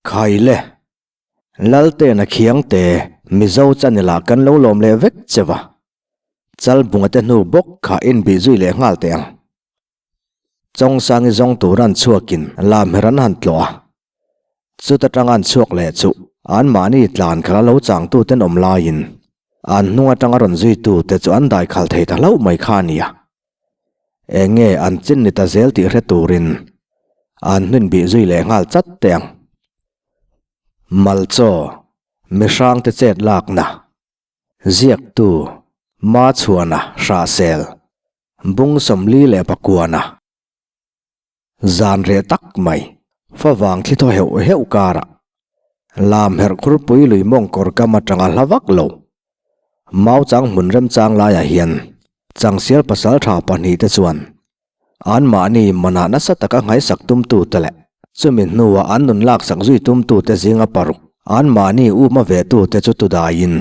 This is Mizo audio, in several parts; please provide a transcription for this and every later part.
Khaile, Laltena Khiangte, Mizo channel ah kan lo lawm leh vek che va. Chalbunga te hnu bawk kha inbih zui leh nghal teh ang. Chawngsangi zawng tur an chhuakin lamher an han tlawh a. Chuta tanga an chhuak leh chu anmahni tlan khala lo changtuten awm laiin an hnung atanga rawn zuitute chu an daikhal thei ta hlauh mai kha a nia. Eng nge an chin ni ta zel tih hre turin an hnin bih zui leh nghal chat teh ang. Malchaw, mihrangte chet lakna, ziaktu, Machhuana Hrahsel, Bung 49. Zan reh tak mai, favang thli thaw heuh heuh karah lam herh khurpui lui mawng kawr kam atanga hla vak lo. Mau chang hmun remchang laiah hian Changsial pasal tha pahnihte chuan anmahni manah nasa taka nghaisak tumtute leh chumi hnuah an nun laksak zui tumtute zinga paruk anmahni uma vetute chu tudaiin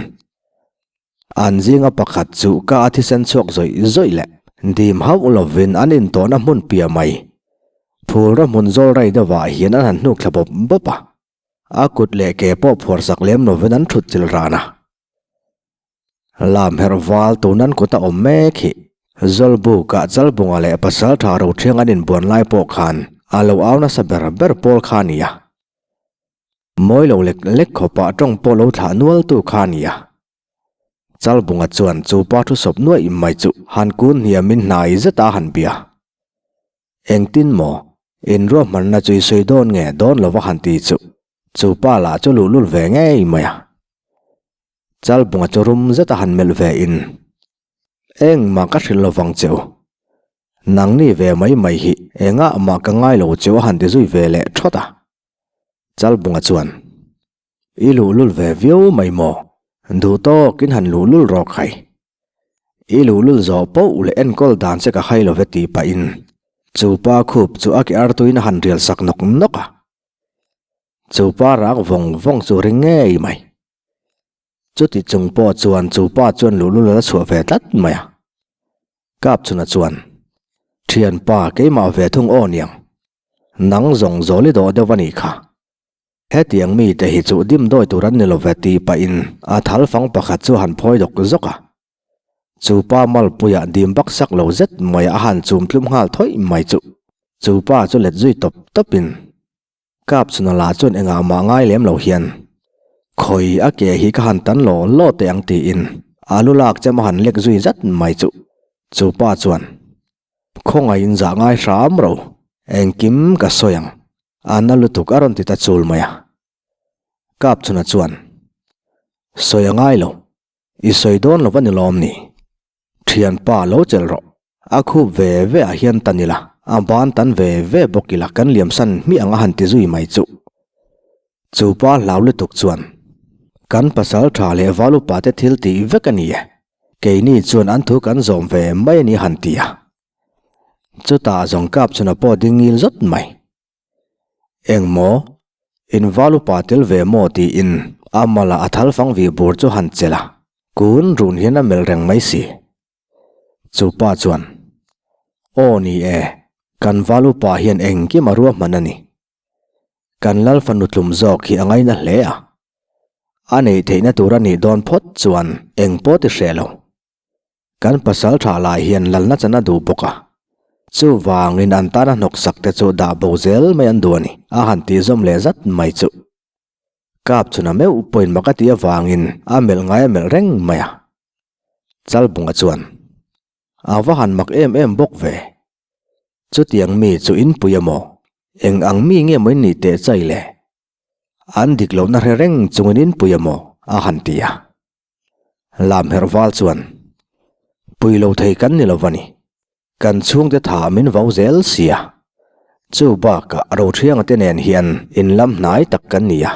An zinga pakhat chu ka a thisen chhuak zawih zawih leh dim hauh lovin an intawhna hmun piah mai. Phulra hmun zawl rai deuhah hian an han hnuk thla bawp bawp a, a kut leh ke pawh phuar sak lem lovin an thut chil ran a. Lam herh val tun an kut a awm mek hi Zawlbukah Chalbunga leh Pasaltha Rothiang an inbuan lai pawh khan a lo au nasa ber ber pawl kha a ni a. Mawi lo lek lek khawpah tawng pawh lo thlah nual tu kha a ni a. Chalbunga chuan chu pa thu sawp nuaih mai chu han kun hniamin hnai zet a han bia. Engtin maw? Inruahmanna chu i sawi dawn nge dawn lova han ti chu chu pa lah chu luhlul ve ngei mai a. Chalbunga chu rum zet a han melh ve in, Engmah ka hrilh lovang che u. Nangni ve mai mai hi engah mah ka ngai lo che u a han ti zui ve leh thawt a. Chalbunga chuan. I luhlul ve viau mai maw? Duh tawkin han luhlul rawk hai. I luhlul zawh poh leh enkawl dan che ka hai lo ve tih pahin chu pa khup chu a ke artuin a han rial sak nawk nawk a. Chu pa rak vawng vawng chu ring ngei mai. Chuti chung pawh chuan chu pa chuan luhlul a la chhuah ve tlat mai a. Kapchhuna chuan, Thianpa keimah ve thung aw niang. Nang zawng zawl i dawh deuh a nih kha. Hetiang mite hi chu dimdawi tur an ni lo ve tih pahin a thal fang pakhat chu a han phawi dawk zawk a. Chu pa malpuiah dim bak sak lo zet mai a han chum tlum nghal thawih mai chu. Chu pa chu let zui tawp tawpin Kap chhuna lah chuan engah mah ngai lem lo hian Khawi a ke hi ka han tan law law teh ang tiin a lu lak chem a han lek zui zat mai chu. Chu pa chuan Khawngaihin zah ngai hram ro, engkim ka sawi ang. A na lutuk a rawn ti ta chul mai a. Kapchhuna chuan, Sawi a ngai lo, i sawi dawn lo va ni lawm ni? Thianpa lo chelh rawh, a khup ve ve ah hian tan ila, a ban tan ve ve bawk ila kan liamsan hmiah ang a han ti zui mai chu. Chu pa hlau lutuk chuan, Kan pasal tha leh val upa te thil tih vek a ni e, keini chuan an thu kan zawm ve mai a ni han ti a. Chutah zawng kap chhuna pawh ding ngil zawt mai. Eng maw? In val upa tel ve maw tiin a malah a thal fang vih bur chu han chelh a, kun run hian a melh reng mai si. Chu pa chuan, Aw ni e, kan val upa hian engkim a ruahman a ni. Kan lal fanu tlum zawk hi a ngaina hle a. A neih theihna tur a nih dawn phawt chuan eng pawh ti hreh lo. Kan pasal tha lai hian lalna chan a duh bawk a. Chuvangin an tana hnawksak te chu dah bo zel mai an duh a ni, a han tih zawm leh zat mai chu. Kap chhuna meuh pawhin mak a tih avangin a melh ngai a melh reng mai a. Chalbunga chuan, A va han mak em em bawk ve. Chutiang mi chu in pui a maw? Eng ang mi nge maw in nih teh chai le? An dik lohna hre reng chungin in pui a maw? a han ti a. Lam herh val chuan, Pui lo thei kan ni lo va ni. Kan chhungte tha min vau zel sia. Chu bakah Rothianga te nen hian in lam hnai tak kan ni a.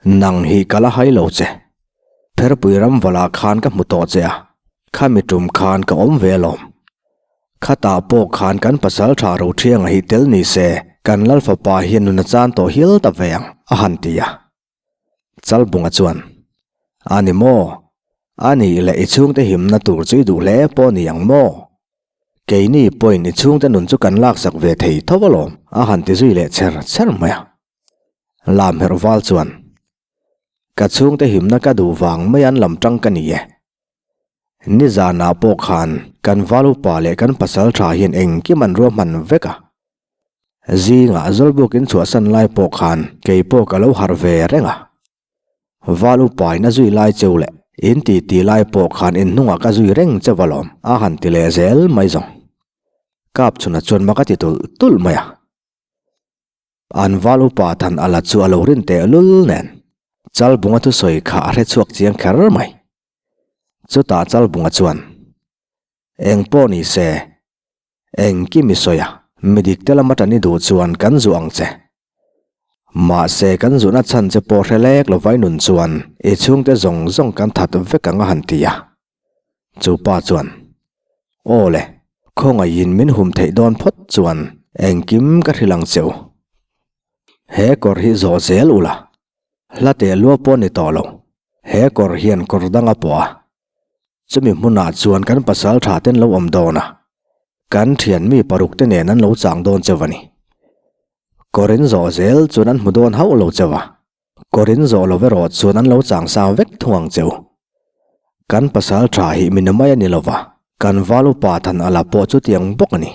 Nang hi ka la hai lo che. Pherpui ram valah khan ka hmu tawh che a, khami tum khan ka awm ve alawm. Khatah pawh khan kan pasal tha Rothianga hi tel ni se kan Lalfapa hian nun a chan tawh hial ta ve ang, a han ti a. Chalbunga chuan, A ni maw? A nih leh i chhungte himna tur chu i duh hle pawh ni ang maw? Keini pawhin i chhungte nun chu kan laksak ve thei tho alawm, a han ti zui leh chher chher mai a. Lamherh val chuan, Ka chhungte himna ka duh vang mai an lam tang ka ni e. Nizanah pawh khan kan val upa leh kan pasal tha hian engkim an ruahman vek a. Zingah Zawlbukin chhuahsan lai pawh khan kei pawh ka lo harh ve reng a. Val upain a zui lai cheu leh in ti ti lai pawh khan in hnungah ka zui reng cheu alawm a han ti leh zel mai zawng. Kapchhuna chuan mak a ti tulh tulh mai a. An val upa than a la chu a lo rin teh lul nen Chalbunga thusawi kha a hre chhuak chiang kher mai. Chutah Chalbunga chuan, Eng pawh ni se, engkim i sawi a, mi dik te lama tan i duh chuan kan zuh ang che. Mahse kan zuhna chhan che pawh hre lek lo vai nun chuan i chhungte zawng zawng kan that vek ang a han ti a. Chu pa chuan, Aw le, khawngaihin min hum theih dawn phawt chuan engkim ka hrilh ang che u. He kawr hi zawh zel ula, hla teh lua pawh ni tawh lo, he kawr hian kawr dang a pawh a. Chumi hmunah chuan kan pasal tha ten lo awm dawn a, kan thian mi paruk te nen an lo chang dawn cheu a ni. Kawr in zawh zel chuan an hmu dawn hauh lo cheu a, Kawr in zawh lo erawh chuan an lo chang sang vek thung ang che u. Kan pasal tha hi mi namai a ni lova, kan val upa than a la pawh chutiang bawk a ni.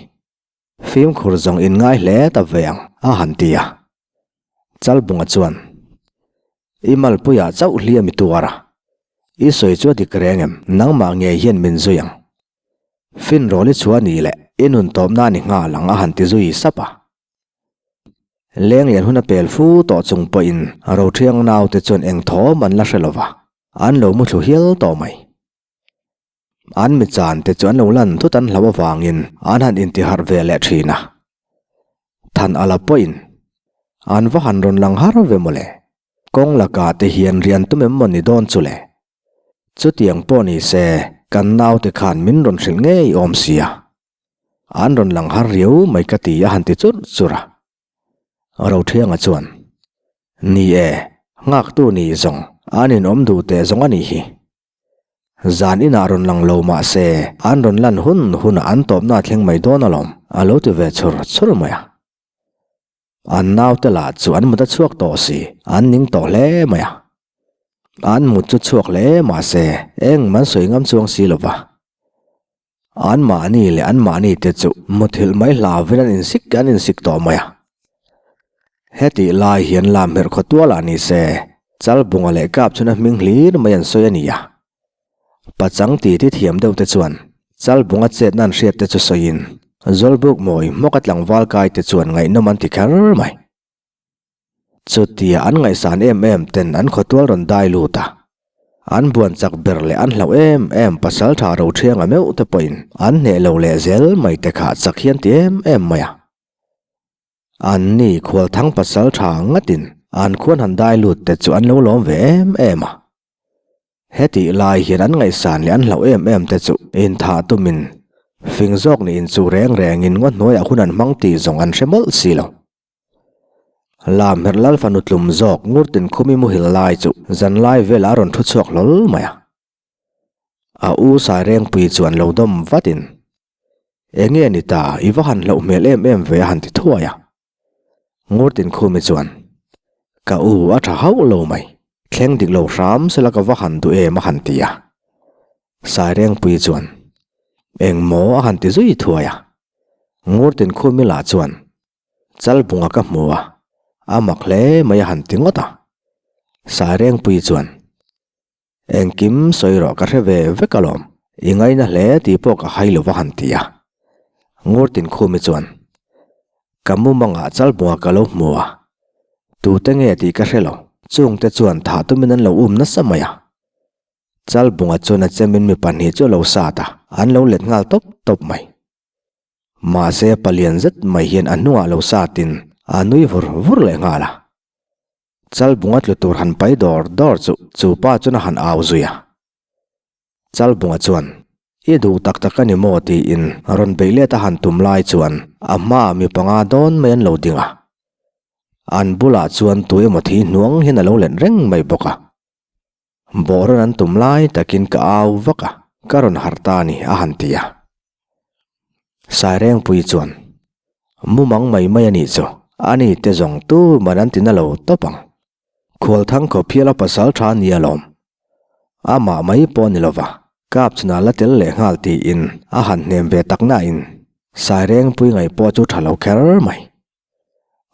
Fimkhur zawng in ngai hle ta ve ang, a han ti a. Chalbunga chuan, I malpuiah chauh hliam i tuar a, i sawi chu a dik reng em, nangmah ngei hian min zui ang. Finrawl i chhuah ni leh i nun tawpna a ni nghal ang a han ti zui sap a. Leng lian hun a pel fu tawh chung pawhin Rothiang naute chuan eng thawm an la hre lo va, an lo muthlu hial tawh mai. An mi chan te chu an lo lan thut an hlauh avangin an han intiharh ve leh thin a. Than a la pawhin an va han rawn lang har ve mawle. Kawng lakah te hian rian tum em maw ni dawn chu le. Chutiang pawh ni se kan naute khan min rawn hrilh ngei awm sia. An rawn lang har riau mai ka ti a han ti churh churh a. Rothianga chuan, Ni e, nghaktu ni zawng an inawm duh teh zawng a nih hi. Zan inah rawn lang lo mah se an rawn lan hun hunah an tawpna a thleng mai dawn alawm a lo ti ve chur chur mai a. An naute lah chu an mut a chhuak tawh si, an ning tawh hle mai a. An mut chu chhuak hle mah se engmah an sawi ngam chuang si lo va. Anmahni leh anmahni te chu muthilh mai hlauvin an insik an insik tawh mai a. Hetih lai hian Lamherh khaw tualah ni se, Chalbunga leh Kap chhuna hming hlir mai an sawi a ni a. Pachang titi thiam deuh te chuan Chalbunga chetna an hriat te chu sawiin Zawlbuk mawi hmawka tlangval kai te chuan ngaihnawm an ti kher mai. Chutia an ngaihsan em em ten an khawtual rawn dai lut a, an buan chak ber leh an hlauh em em pasaltha Rothianga meuh te pawhin an hneh lo leh zel mai te kha chak hian ti em em mai a. An ni Khualthang pasaltha ngatin an khuan han dai lut te chu an lo lawm ve em em a. Hetih lai hian an ngaihsan leh an hlauh em em te chu inthah tumin fing zawk nih inchuh reng rengin ngaw hnuaiah hun an hmang tih zawng an hre mawlh si lo. Lam herh lal fanu tlum zawk Ngurtin khumi muhil lai chu zan lai velah a rawn thu chhuak hlawl mai a. A u Sairengpui chuan lo dawm vatin, Enge ni ta, i va han hlauh hmel em em ve a han ti thuai a. Ngurtin khumi chuan, Ka u a tha hauh lo mai, thleng dik lo hram sela ka va han duh em a han ti a. Sairengpui chuan, Engmaw a han ti zui thuai a. Ngurtin khumi lah chuan, Chalbunga ka hmu a, a mak hle mai a han ti ngawt a. Sairengpui chuan, Engkim sawi rawh ka hre ve vek alawm, i ngaina hle tih pawh ka hai lo va han ti a. Ngurtinkhumi chuan, Ka mumangah Chalbunga ka lo hmu a, tute nge tih ka hre lo, chungte chuan thah tumin an lo um nasa mai a. Chalbunga chuan a chemin mi pahnih chu a lo sat a, an lo let nghal tawp tawp mai. Mahse palian zet mai hian a hnungah lo satin a nui vur vur leh nghal a. Chalbunga tlu tur han pai dawr dawr chu chu pa chuan a han au zui a. Chalbunga chuan, I duh tak tak a ni maw? tiin rawn beih let a han tum lai chuan a hmaah mi panga dawn mai an lo ding a. An bulah chuan tu emaw thi hnuang hian a lo let reng mai bawk a. Bawhrawn an tum lai takin ka au vak a, ka rawn harh ta a ni, a han ti a. Sairengpui chuan, Mumang mai mai a nih chu, Ani te zawng tuman an ti na lo tawp ang. Khualthang khawphiala pasal tha ni alawm. Amah mai pawh ni lova, kap chhunah la tel leh nghal tiin a han hnem ve tak nain Sairengpui ngaih pawh chu tha lo kher mai.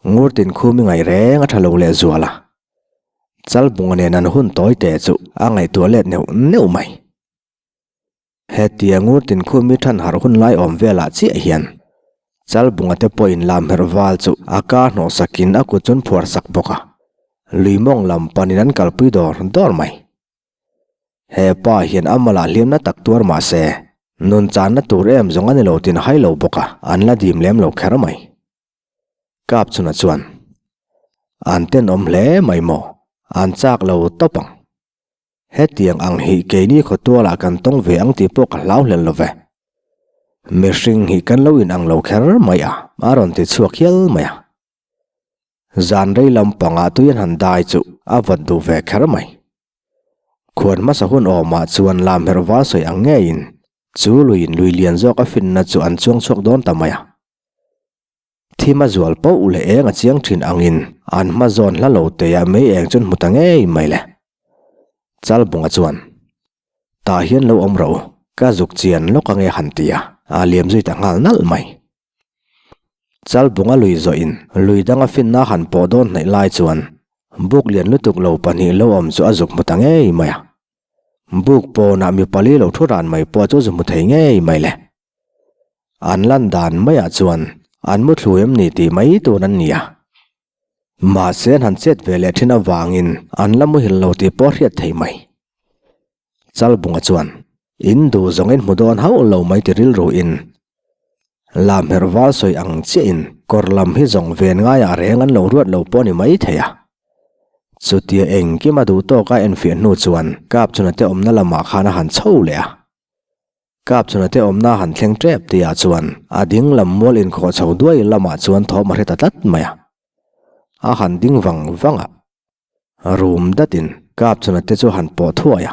Ngurtin khumi ngaih reng a tha lo leh zual a. Chalbunga nen an hun tawi teh chu a ngaihtuah let neuh neuh mai. Hetia Ngurtin khumi than harh hun lai awm velah chiah hian Chalbunga te pawhin lamherh val chu a ka hnawh sakin a kut chun phuar sak bawk a, lui mawng lam panin an kalpui dawr dawr mai. He pa hian a malah hliamna tak tuar mah se, nun channa tur em zawng a ni lo tin hai lo bawk a, an la dim lem lo kher mai. Kapchhuna chuan, An tenawm hle mai maw, an chak lo tawp ang. Hetiang ang hi keini khawtualah kan tawng ve ang tih pawh ka hlau hlel lo ve. Mihring hi kan lo inang lo kher mai a, a rawn ti chhuak hial mai a. Zan rei lampangah tui an han dai chu a vawt duh ve kher mai. Khuan hmasa hun awmah chuan lamherh val sawi ang ngeiin chu luiin lui lian zawk a finna chu an chuang chhuak dawn ta mai a. Thim a zual poh leh eng a chiang thin angin an hma zawn hla lo teiah mei eng chuan hmu ta ngei mai le. Chalbunga chuan, Tah hian lo awm rawh u, ka zuk chian lawk ange han ti a, a liam zui ta nghal nalh mai. Chalbunga lui zawhin lui danga finna han pawh dawn hnaih lai chuan buk lian lutuk lo pahnih lo awm chu a zuk hmu ta ngei mai a. Buk pawnah mi pali lo thu ran mai pawh chu a zu hmu thei ngei mai le. An lan dan maiah chuan an mu thlu em ni tih mai tur an ni a. Mahse an han chet ve leh thin avangin an la muhil lo tih pawh hriat thei mai. Chalbunga chuan in duh zawng in hmu dawn hauh lo mai ti rilru in Lamherh val sawi ang chiah in kawr lam hi zawng ven ngaiah reng an lo ruat lo pawh a ni mai thei a. Chutia engkim a duh tawk a enfiah hnu chuan Kapchhuna te awmna lamah khan a han chho leh a. Kapchhuna te awmna han thleng tep tihah chuan a ding lam mual inkhawh chho duai lamah chuan thawm a hre ta tlat mai a. A han ding vang vang a, rum datin Kapchhuna te chu han pawh thuai a.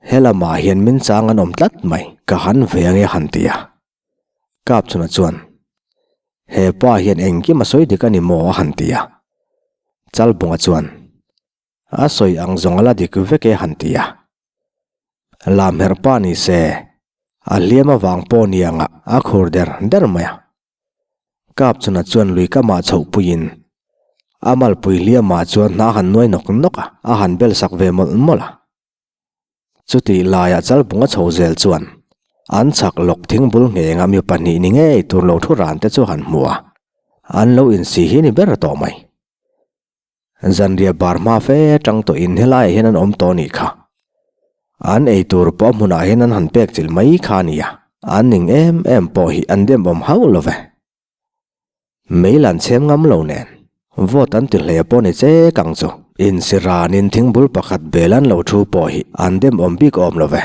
He lamah hian min chang an awm tlat mai, ka han ve ange han ti a. Kapchhuna chuan, He pa hian engkim a sawi dik a ni maw a han ti a. Chalbunga chuan, A sawi ang zawng a la dik vek e han ti a. Lamherh pa ni se, a hliam avang pawh ni anga a khur der der mai a. Kapchhuna chuan lui kamah chhoh puiin a malpui hliamah chuan hna han nuai nawk nawk a, a han bel sak ve mawlh mawlh a. Chutih laiah chalbunga chho zel chuan an chhak lawk thingbul nghenga mi pahnih ni ngei tur lo thu ran te chu han hmu a, an lo insi hi ni ber tawh mai. Zanriah bar hma fe tang tawhin helaiah hian an awm tawh nih kha. An ei tur pawh a hmunah hian an han pek chilh mai kha a nia. An ning em em pawh hi an dem awm hauh lo ve. Mei lan chhem ngam lo nen vote an ti hle pawh ni che kang chu. Insiranin thingbul pakhat bel an lo thu pawh hi an dem awm bik awm lo ve.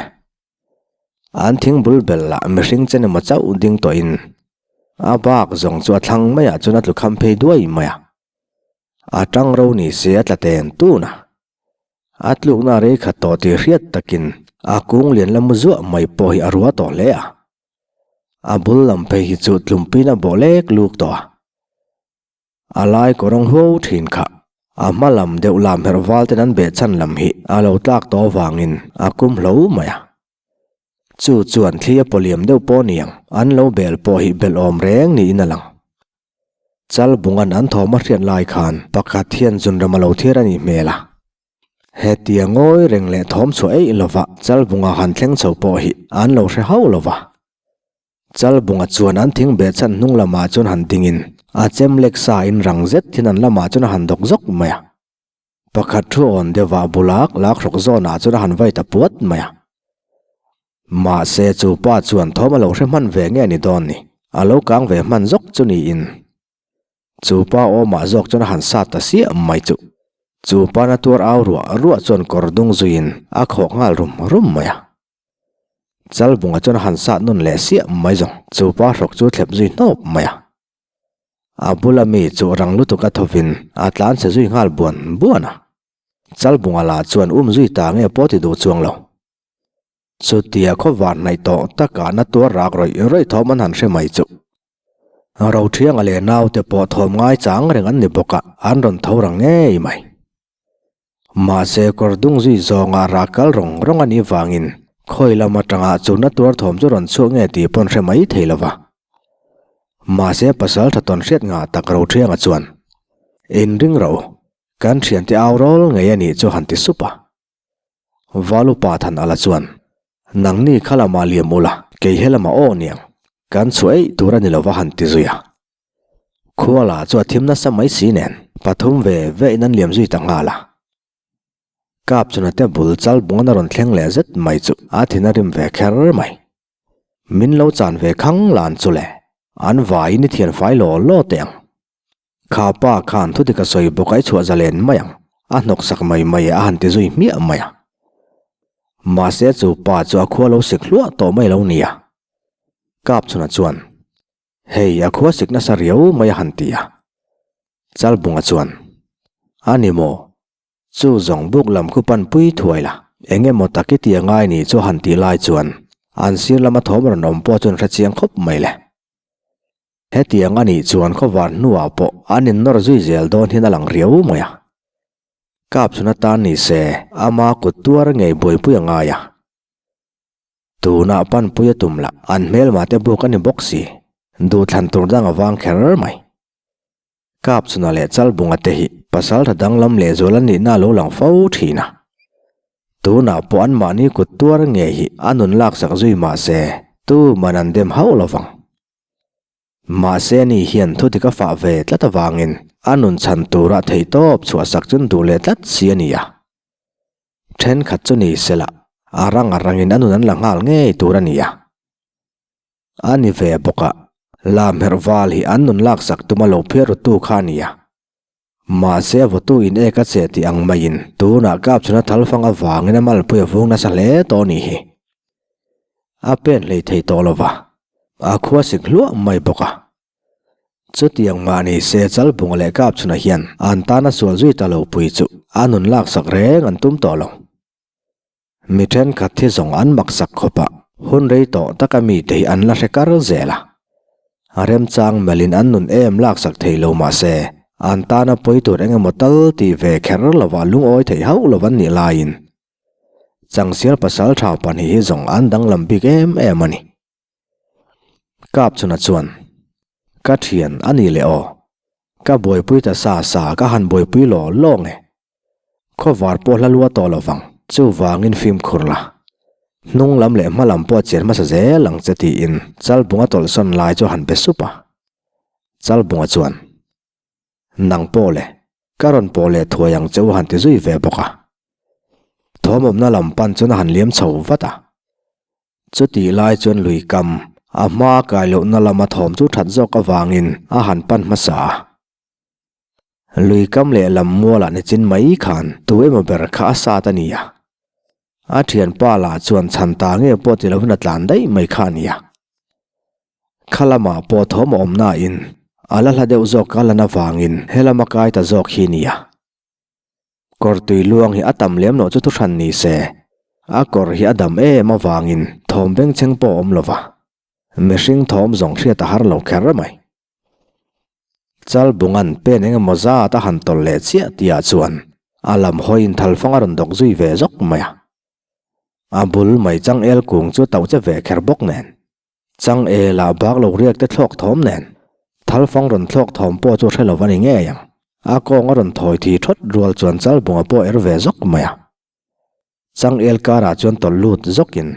An thingbul bel lah mihring chen emaw chauh ding tawhin a bak zawng chu a thlang maiah chuan a tlu kham phei duai mai a. A tang ro ni se a tla ten tun a. A tlukna rei khat tawh tih hriat takin a kung lian la mu zuah mai pawh hi a rua tawh hle a. A bul lam phei hi chu tlumpuiin a bawh lek luk tawh a. A lai kawrawng huau thin kha a hma lam deuh lam herh val ten an beh chhan lam hi a lo tlak tawh avangin a kum hlo mai a. Chu chuan thli a pawliam deuh pawh niang an lo bel pawh hi belh awm reng niin a lang. Chalbunga'n an thawm a hriat lai khan pakhat hian zunram a lo thiar a nih hmel a. Hetia ngawi reng leh thawm chhuah eih lova Chalbunga han thleng chho pawh hi an lo hre hauh lova. Chalbunga chuan an thing beh chhan hnung lamah chuan han dingin a chem lek sa in rang zet hian an lamah chuan a han dawk zawk mai a. Pakhat thu awn deuhah bulak lak hruk zawnah chuan a han vai ta puat mai a. Mahse chu pa chuan thawm a lo hre hman ve nge ni dawn ni, a lo kang ve hman zawk chu niin. Chu pa awmah zawk chuan a han sat ta siah mai chu. Chu pa na tuar au ruah ruah chuan kawr dung zuiin a khawk nghal rum rum mai a. Chalbunga chuan a han sat nawn leh siah mai zawng, chu pa hrawk chu thlep zui hnawp mai a. A bula mi chu rang lutuk a thawvin a tlan chhe zui nghal buan buan a. Chalbunga lah chuan um zui ta nge pawh ti duh chuang lo. Chutia khaw var hnaih tawh takah na tuar rak rawih rawih thawm an han hre mai chu. Rothianga leh naute pawh thawm ngai chang reng an ni bawk a, an rawn tho rang ngei mai. Mahse kawr dung zui zawnga rah kal rawng rawng a nih vangin khawi lam atanga chuna tuar thawm chu rawn chhuak nge tih pawn hre mai thei lo va. Mahse pasal tha tawn hriat ngah tak Rothianga chuan, Inring rawh u, kan thiante au rawl ngei a nih chu han ti sup a. Valupa than ala chuan, Nangni kha lamah liam ula, kei he lamah aw niang, kan chhuah eih tur a ni lova han ti zui a. Khuala chu a thim nasa mai si nen, pathum ve ve in an liam zui ta nghal a. Kap chuna te bul chal bungan a rawn thleng leh zet mai chu a thin a rim ve kher mai. Min lo chan ve khang lan chu le, an vaiin i thian fai law law teh ang. Kha pa khan thu dik a sawi bawk a i chhuah zalen mai ang, a hnawk sak mai mai a han ti zui hmiah mai a. Mahse chu pa chu a khua lo sik hluah tawh mai lo nia. Kapchhuna chuan, Hei a khua sik nasa riau mai a han ti a. Chalbunga chuan, A ni maw? Chu zawng buk lam khu pan pui thuai la, eng emaw tak i ti a ngai ni chu han tih lai chuan an sir lama thawm rawn awm pawh chuan hre chiang khawp mai le. Hetiang a nih chuan khawvar hnuah pawh an innawr zui zel dawn hian a lang riau mai a. Kap chhun atan ni se ama kut tuar ngei buaipui a ngai a. Tunah panpui a tum lah an hmelma te buk a ni bawk si, duhthlan tur dang a vang kher mai. Kap chhuna leh Chalbunga te hi pasal tha danglam lehzual an nihna a lo lang fo thin a. Tunah pawh anmahni kut tuar ngei hi a nun laksak zui mah se tuman an dem hauh lo vang. Mahse ani hian thu dik a fah ve tlat avangin a nun chhan tura theihtawp chhuahsak chun duh leh tlat si a ni a. Thenkhat chu ni sela a rang a rangin a nun an la nghal ngei tur a ni a. A ni ve bawk a, Lamherh val hi an nun laksak tuma lo phiar rutu kha a ni a. Mahse a vawtu in ek a che tih ang maiin tunah Kapchhuna thalfang avangin a malpui a vung nasa hle tawh a nih hi. A pen hlei thei tawh lo va, a khua sik hluah mai bawk a. Chutiang mahni se Chalbunga leh Kapchhuna hian an tana sual zui ta lo pui chu a nun laksak reng an tum tawh lo. Mi thenkhat hi zawng an maksak khawp a, hun rei tawh taka mite hi an la hre kar zel a. A remchang melhin an nun em laksak thei lo mah se, an tana pawi tur eng emaw tal tih ve kher lovah lungawi theih hauh lo an nih laiin Changsial pasal tha pahnih hi zawng an danglam bik em em a ni. Kapchhuna chuan, Ka thian a ni leh aw. Ka buaipui ta sa sa ka han buaipui law law nge. Khawvar pawh hla lua tawh lo vang, chuvangin fimkhur la. Hnung lam leh hma lam pawh a chian hmasa zel ang che tiin Chalbunga tawlhsawn lai chu a han be sup a. Chalbunga chuan, Nang pawh le, ka rawn pawh leh thuai ang che u han ti zui ve bawk a. Thawmawmna lam pan chuan a han liam chho vat a. Chutih lai chuan lui kam, a hma kai lohna lama thawm chu that zawk avangin a han pan hmasa a. Lui kam leh lam mualah nichin mai khan tu emaw ber kha a sat a ni a. A thianpa lah chuan chhan ta nge pawh ti lovin a tlan daih mai kha a ni a. Kha lamah pawh thawm a awm nain a la hla deuh zawk a lan avangin he lama kai ta zawk hi a ni a. Kawr tui luang hi a tam lem loh chu thuhran ni se, a kawr hi a dam em avangin thawm bengchheng pawh a awm lo va, mihring thawm zawng hriat a har lo kher mai. Chalbunga'n pen eng emaw zat a han tawlh leh chiah tihah chuan a lam hawiin thalfang a rawn dawk zui ve zawk mai a. A bul mai changel kung chu tauh che ve kher bawk nen, changel-ah bak lo riak te thlawk thawm nen, thalfang rawn thlawk thawm pawh chu hre lo a ni ngei ang. A kawng a rawn thawi thi thawt rual chuan Chalbunga pawh er ve zawk mai a. Changel karah chuan tawlh lut zawkin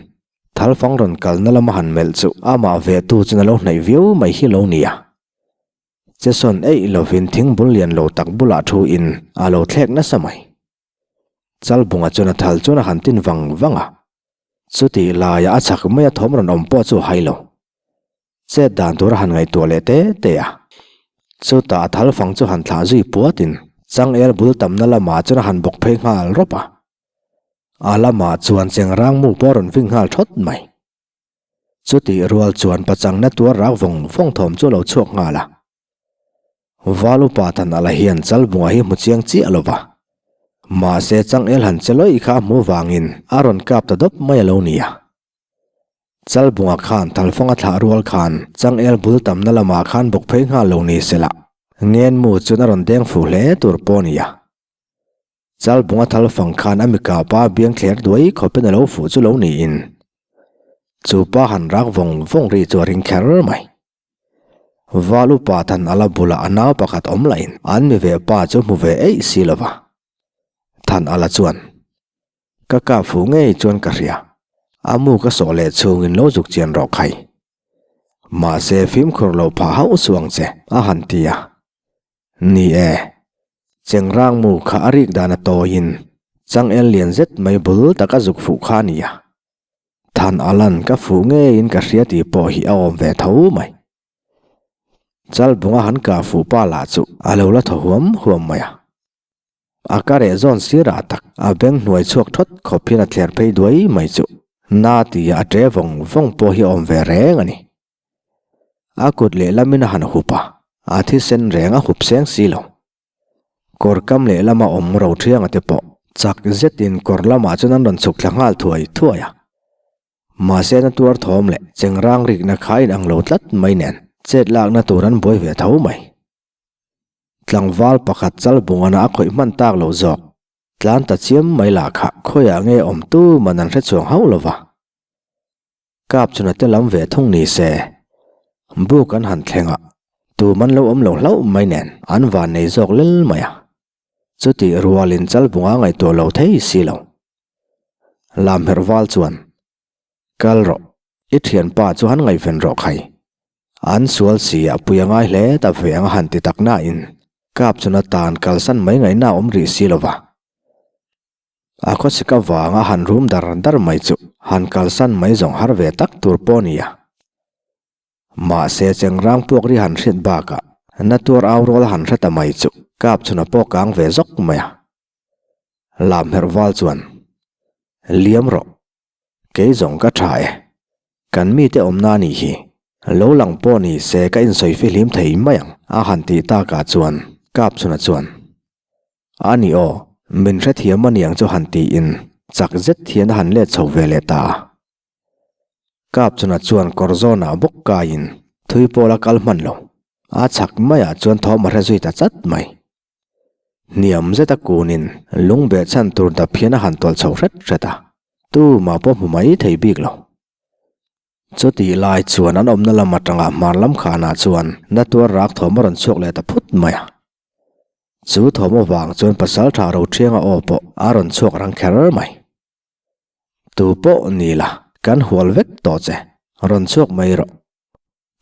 Thalfang rawn kalna lama han melh chu amah vehtu chuan a lo hnaih viau mai hi lo nia. Chesawn eih lovin thingbul lian lo tak bulah thu in a lo thlek nasa mai. Chalbunga chuan a thal chuan a han tin vang vang a. Chutih laia a chhak maia thawm rawn awm pawh chu a hai lo. Chet dan tur a han ngaihtuah leh te te a. Chutah a thalfang chu han thlah zui puatin changel bul tamna lamah chuan a han bawk phei nghal rawp a. A lamah chuan chengrang mu pawh a rawn ving nghal thawt mai. Chutih rual chuan pachangna tuar rak vawng vawng thawm chu a lo chhuak nghal a. Val upa than ala hian Chalbunga hi hmu chiang chiah lo va. Mahse changel han che lawih kha a hmu vangin a rawn kap ta dawp mai a lo ni a. Chalbunga khan thalfanga thlah rual khan changel bul tamna lamah khan bawk phei nghal lo ni se la, ngenmu chuan a rawn deng fuh hle tur pawh a ni a. Chalbunga thalfang khan a mikapa biang thler duai khawpin a lo fuh chu lo niin chu pa han rak vawng vawng ri chu a ring kher mai. Val upa than a la bulah a nau pakhat awm lahin an mi ve pa chu hmu ve eih si lo va. Than a la chuan, Ka kap fuh ngei chuan ka hria, a mu ka sawh leh chhungin lo zuk chian rawh khai. Mahse fimkhur lo phah hauh suh ang che, a han ti a. Ni e, chengrang mu kha a rik dan a tawiin changel lian zet mai bul taka zuk fuh kha a ni a. Than a lan ka fuh ngeiin ka hria tih pawh hi a awm ve tho mai. Chalbunga han kah fuh pa lah chu a lo la thaw huam huam mai a. A ka reh zawn sirah tak a beng hnuai chhuak thawt khawp hian a thler phei duai mai chu na tia a ṭe vawng vawng pawh hi a awm ve reng a ni. A kut lehlamin a han hup a, a thisen reng a hup seng si lo. Kawr kam lehlama awm ro thianga te pawh chak zetin kawr lamah chuan an rawn chhuk thla nghal thuai thuai a. Mahse na tuar thawm leh chengrang rikna kha a inang lo tlat mai nen chet lakna tur an buai ve tho mai. Tlangval pakhat chalbungana a khawih hman tak lo zawk. Tlan ta chiam mai lah kha khawiah nge awm tu man an hre chuang hauh lo va. Kap chuna te lam ve thung ni se. Buk an han thleng a, tu man lo awm lo hlauh mai nen an van nei zawk lel mai a. Chutih rualin chalbunga ngaihtuah lo thei si lo. Lamherh val chuan, Kal rawh, i thianpa chu han ngaihven rawh khai. An sual si a pui a ngai hle ta ve ang a han ti tak nain kap chun atan kalsan mai ngaihna a awm rih si lo va. A khawsik avanga han rum dar dar mai chu han kalsan mai zawng har ve tak tur pawh a ni a. Mahse chengrang puak ri han hriat bakah na tuar au rual a han hre ta mai chu kap chun a pawh kang ve zawk mai a. Lamherh val chuan, Liam rawh. Kei zawng ka tha e. Kan mite awmna a nih hi. Lo lang pawh ni se ka insawi fihlim thei mai ang a han tih takah chuan Kapchhuna chuan, A ni aw, min hrethiam a niang chu han tiin chak zet hian a han let chho ve leh ta a. Kapchhuna chuan kawr zawnah bawk kaiin thui pawla kal hman lo. A chhak maiah chuan thawm a hre zui ta chat mai. Hniam zeta kunin lung beh chhan tur dap hian a han tawlh chho hret hret a, tumah pawh hmu mai thei bik lo. Chutih lai chuan an awmna lam atanga hmar lam khanah chuan na tuar rak thawm a rawn chhuak leh ta phut mai a. Chu thawm avang chuan Pasaltha Rothianga aw pawh a rawn chhuak rang kher mai. Tu pawh ni la, kan hual vek tawh che, rawn chhuak mai rawh.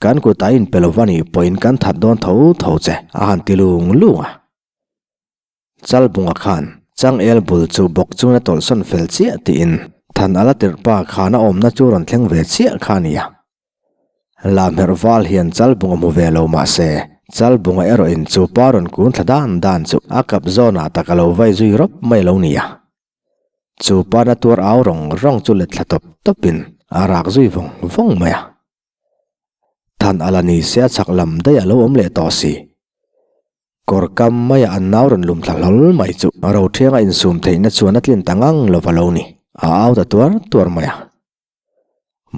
Kan kut a inpe lo va nih pawhin kan that dawn tho tho che, a han ti lung lung a. Chalbunga khan changel bul chu bawk chuan a tawlhsawn fel chiah tiin than a la tirh pa khan a awmna chu rawn thleng ve chiah kha a ni a. Lamherh val hian Chalbunga hmu ve lo mah se, Chalbunga erawhin chu pa rawn kun thla dan dan chu a kap zawnah tak a lo vai zui rawp mai lo ni a. Chu pa na tuar au rawng rawng chu let thla tawp tawpin a rak zui vawng vawng mai a. Than a la ni se a chhak lam daih a lo awm leh tawh si. Kawr kam maia an nau rawn lum thla hlawl mai chu Rothianga insum theihna chuan a tlin ta ngang lo va lo ni, a au ta tuar tuar mai a.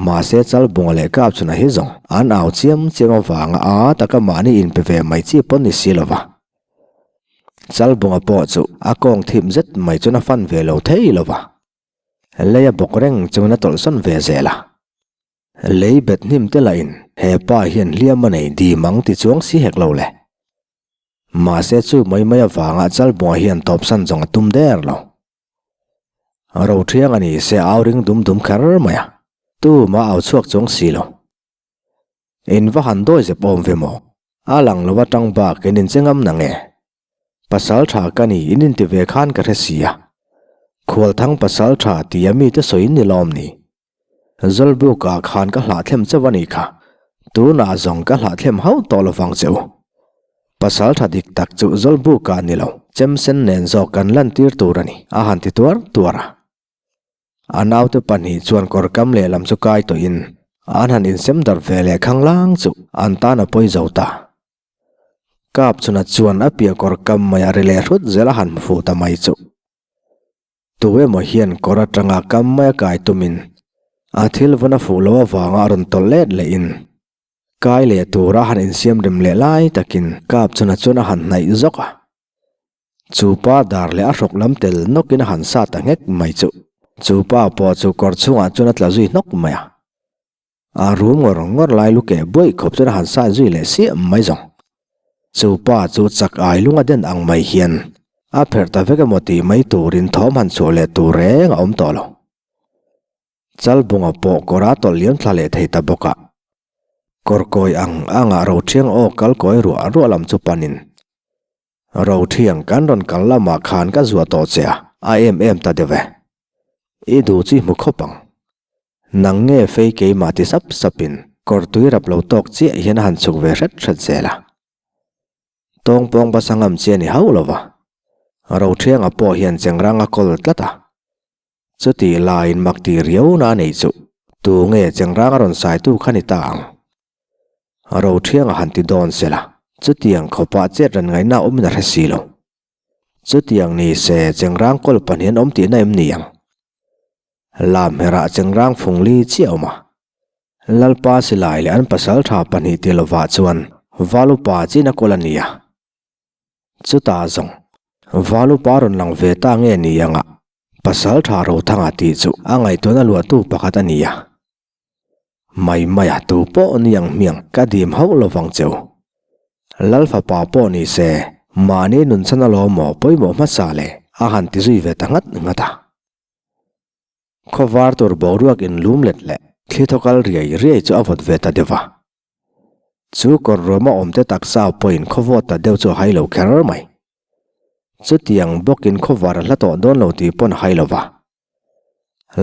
Mahse Chalbunga leh Kapchhuna hi zawng an au chiam chiam avanga a taka mahni inpe ve mai chi pawn ni si lo va. Chalbunga pawh chu a kawng thim zet mai chuan a fan ve lo thei lo va. Lei a bawk reng chuan a tawlhsawn ve zel a. Lei bet hnim te lahin he pa hian hliam a nei dim ang ti chuang si hek lo le. Mahse chu mai mai avanga Chalbunga hian tawpsan zawng a tum der lo. Rothiang a ni se au ring dum dum kher mai a, tumah au chhuak chuang si lo. In va han dawi zep awm ve maw? A lang lo atang bak in inche ngam na nge? Pasal tha ka ni in inti ve khan ka hre si a. Khualthang pasal tha tia mite sawi in ni lawm ni? Zawlbuk ah khan ka hlahthlem chauh a nih kha. Tunah zawng ka hlahthlem hauh tawh lovang che u. Pasal tha dik tak chu Zawlbuk ah ni lo, chemsen nen zawk kan lantir tur a ni, a han ti tuar tuar a. A naute pahnih chuan kawr kam lehlam chu kai tawhin an han insem darh ve leh khanglang chu an tan a pawi zo ta. Kap chuna chuan a piah kawr kam mai a ri leh hrut zel a han hmu fuh ta mai chu. Tu emaw hian kawr atanga kam mai a kai tumin. A thil vawn a fuh loh avanga a rawn tawlh let lehin kai leh tura han insiam rem leh lai takin Kapchhuna chuan a han hnaih zawk a. Chu pa dar leh a hrawk lam tel nawkin a han sa ta nghek mai chu. Chu pa pawh chu kawr chhungah chuan a tla zui hnawk mai a. A rum ngawr ngawr lai lu keh buaih khawp chuan a han sat zui leh siam mai zawng. Chu pa chu chak ai lung a den ang mai hian a pherh ta vek emaw tih mai turin thawm han chhuah leh tur reng a awm tawh lo. Chalbunga pawh kawr a tawlh liam thla leh thei ta bawk a. Kawr kawi ang anga Rothiang aw kal kawi ruah ruah lam chu panin, Rothiang kan rawn kal lamah khan ka zuah tawh che a, a em em ta deuh e. I duh chu i hmu khawp ang. Nang nge fei keimah ti sap sapin kawr tui rap lo tawk chiah hian a han chhuk ve hret hret zel a. Tawngpawng basa ngam chi a ni hauh lo va. Rothianga pawh hian chengrang a kawl tlat a. Chuti laiin mak ti riau na nei chu tu nge chengrang a rawn saitu kha ni ta ang? Rothianga han ti dawn se la, chutiang khawpah chet ran ngaihna awmin a hre si lo. Chutiang ni se chengrang kawl pahnih an awm tihna em ni ang? Lamherah chengrang fung li chiah a awm a. Lalpa silai leh an pasal tha pahnih ti lovah chuan Valupa chin a kawl a ni a. Chutah zawng, Valupa rawn lang ve ta nge ni anga Pasal tha Rothanga tih chu a ngaihtuahna luahtu pakhat a ni a. Mai maia tu pawh ni ang hmiang ka dim hauh lovang cheu. Lal fapa pawh ni se, mahni nunchhan alawm maw pawimawh hmasa le a han ti zui ve ta nghat nghat a. Khawvar tur boruak inlum let leh thli thaw kal riai riai chu a vawt ve ta deuh va. Chu kawr ruama awmte taksa pawhin khawvawt ta deuh chu a hai lo kher mai. Chutiang bawkin khawvar a hla tawh dawn lo tih pawn a hai lo va.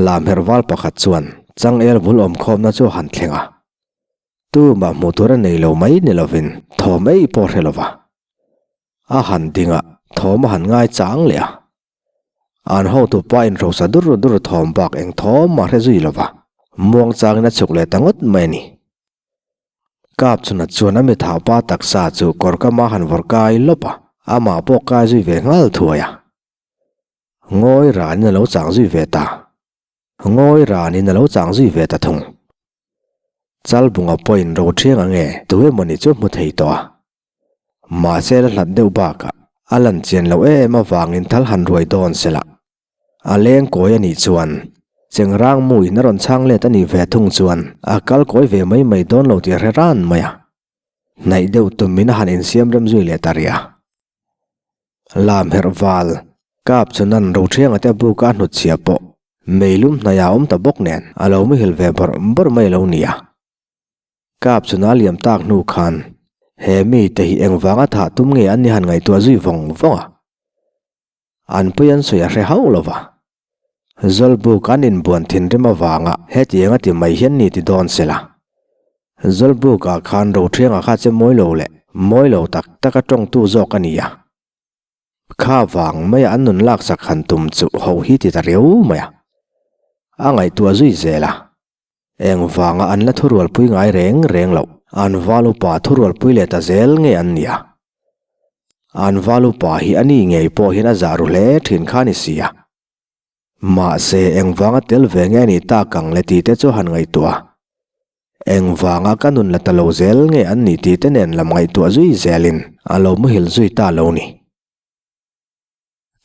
Lamherh val pakhat chuan changel bul awmkhawmna chu a han thleng a. Tumah hmuh tur a nei lo mai ni lovin thawm ei pawh a hre lo va. A han ding a, thawm a han ngai chang leh a. An hotu pa inhrosa dur dur thawm bak eng thawm mah hre zui lo va, muang changin a chhuk leh ta ngawt mai a ni. Kap chhunah chuan a mithau pa taksa chu kawr kama han vawrh kai lawp a, amah pawh kai zui ve nghal thuai a. Ngawi ranin a lo chang zui ve ta. Ngawi ranin a lo chang zui ve ta thung. Chalbunga pawhin Rothianga nge tu emawni chu hmu thei tawh a. Mahse la hlat deuh bakah a lan chian loh em avangin thal han ruai dawn se la. A leng kawi a nih chuan Chengrang muin a rawn chhang let a nih ve thung chuan a kal kawi ve mai mai dawn lo tih a hre ran mai a. Hnaih deuh tumin a han insiam rem zui leh ta rih a. Lam herh val kap chu nan Rothianga te buk a hnutchhiah pawh meilum hnaih a awm ta bawk nen a lo muhil ve bawrh bawrh mai lo nia. Kap chu na liam tak hnu khan he mite hi engvanga thah tum nge an ni han ngaihtuah zui vawng vawng a. An pui an sawi a hre hauh lo va. Zawlbuk an inbuan thinrim avanga hetiang a ti mai hian ni ti dawn se la. Zawlbukah khan Rothianga kha che mawi lo leh mawi lo tak tak a tawngtu zawk a ni a. Kha vang maia an nun laksak han tum chu ho hi ti ta riau mai a. A ngaihtuah zui zel a. Engvanga an la thurualpui ngai reng reng loh? An val upa thurualpui leh ta zel nge an nia? An val upa hi a ni ngei pawh hian a zah ru hle thin kha a ni si a. Mahse, engvanga tel ve nge a nih tak ang le tih te chu han ngaihtuah a. Engvanga ka nun la ta lo zel nge an nih tih te nen lam ngaihtuah zui zelin a lo muhil zui ta lo ni.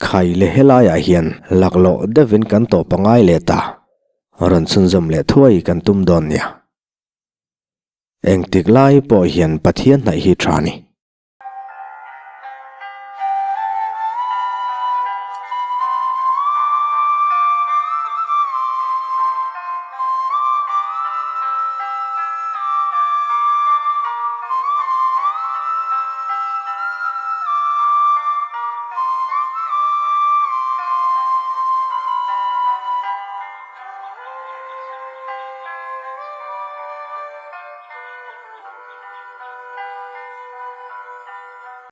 Khai leh helaiah hian laklawh deuhin kan tawp a ngai leh ta. Rawn chhunzawm leh thuai kan tum dawn nia. Engtik lai pawh hian Pathian hnaih hi tha ni.